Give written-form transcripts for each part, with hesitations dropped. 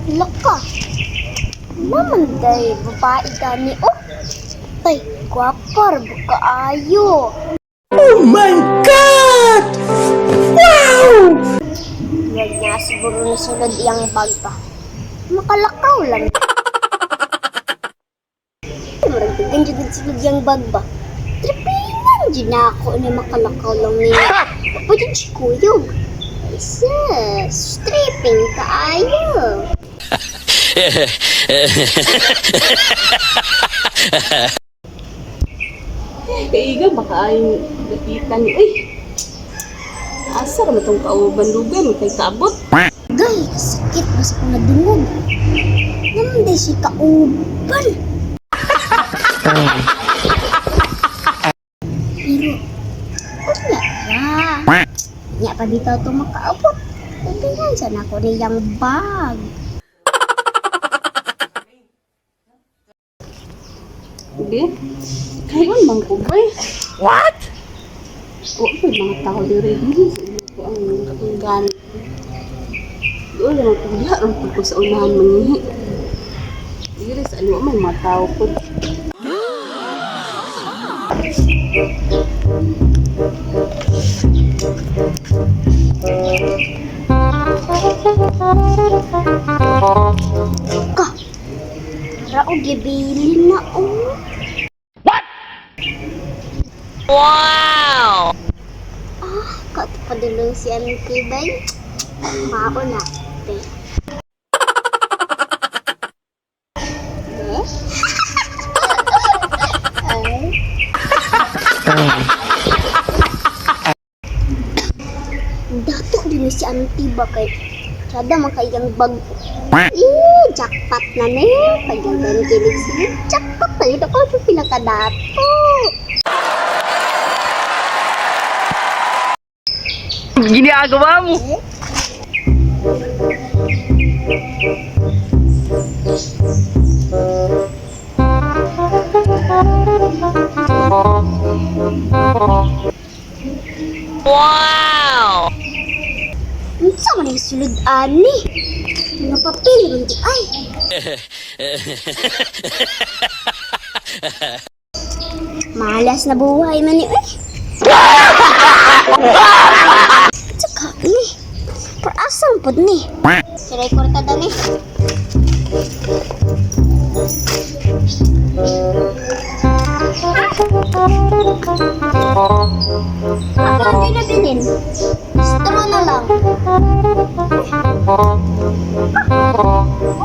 Laka. Naman day, babae gani oh. Tay, gwapa ra ba kaayo. Oh my God! Wow! Huwag niya siguro nasulod iyang bag ba. Makalakaw lang. Murag dagan jud sulod iyang bag ba. Tripingan jud na ako ni makalakaw lang niya. Pwede si kuyog. Ay sis, stripping kaayo. Kaiga baka ay dapitan ni ay. Asa ra man tong kauban lugan kay kaabot. Gay, sakit ba sa kong nadungog? Naman si kauban. Pero, unya ra. Nya pa bitaw to makaabot. Ubihan sa nako niyang bag. Hindi. Kayon man ko bay. What? Wa pa mga tao diri ko ang akong gamit. Doon lang ko diha ron ko sa unahan mangihi. Diri sa ano man mga tao ko. Ka, rao gibili na oh. What? Wow! Ah, kato pa dulong si Auntie Bay. Mao na, te. Eh? Ay. Dato din si Auntie ba kay Sada man kay yang bag. Eh, jackpot na ni. Pagdagan kilig sila. Jackpot na yun. Ako yung pinakadato. Ginagawa mo? Unsa man ang sulod ani? Mga papel man di ay. Malas na buhay man ni eh. Tsaka ni. Parasang pod ni. Siray kwarta dani. Ako ang ginabilin. Straw na lang. Oh,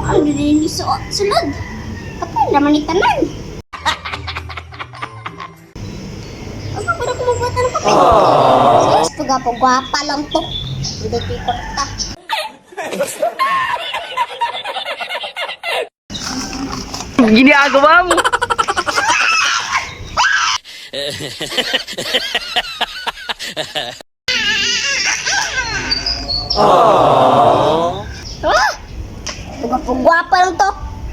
ang dili sa sulod. Kapal naman ni tanan. Asa ba na kumubuhat ng papel? Sus, pagapagwapa lang to. Hindi ko kwarta. Ginagawa mo? Ah! Pagapagwapa lang to.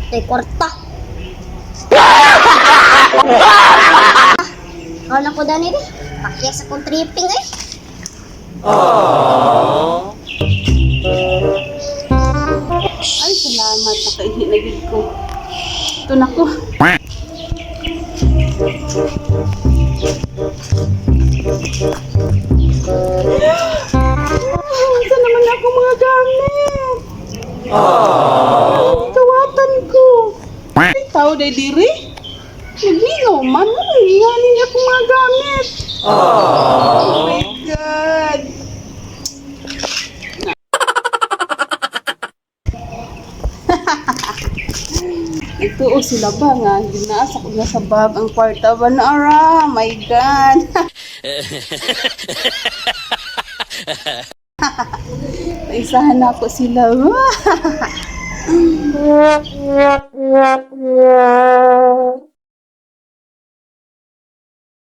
Ito'y kwarta. Ako na ko dani di. Pakyas akong tripping eh. Ay salamat nakaihi na gid ko. Ito na ko. Saan naman ako mga gamit? Aww. Kawatan ko. Ay, tao day diri. Naglingaw man. Ano nangyari niya akong mga gamit? Oh my God. Ito sila ba nga ginaasa ko na sa bag ang kwarta ba na ara my God. Naisahan na ako sila.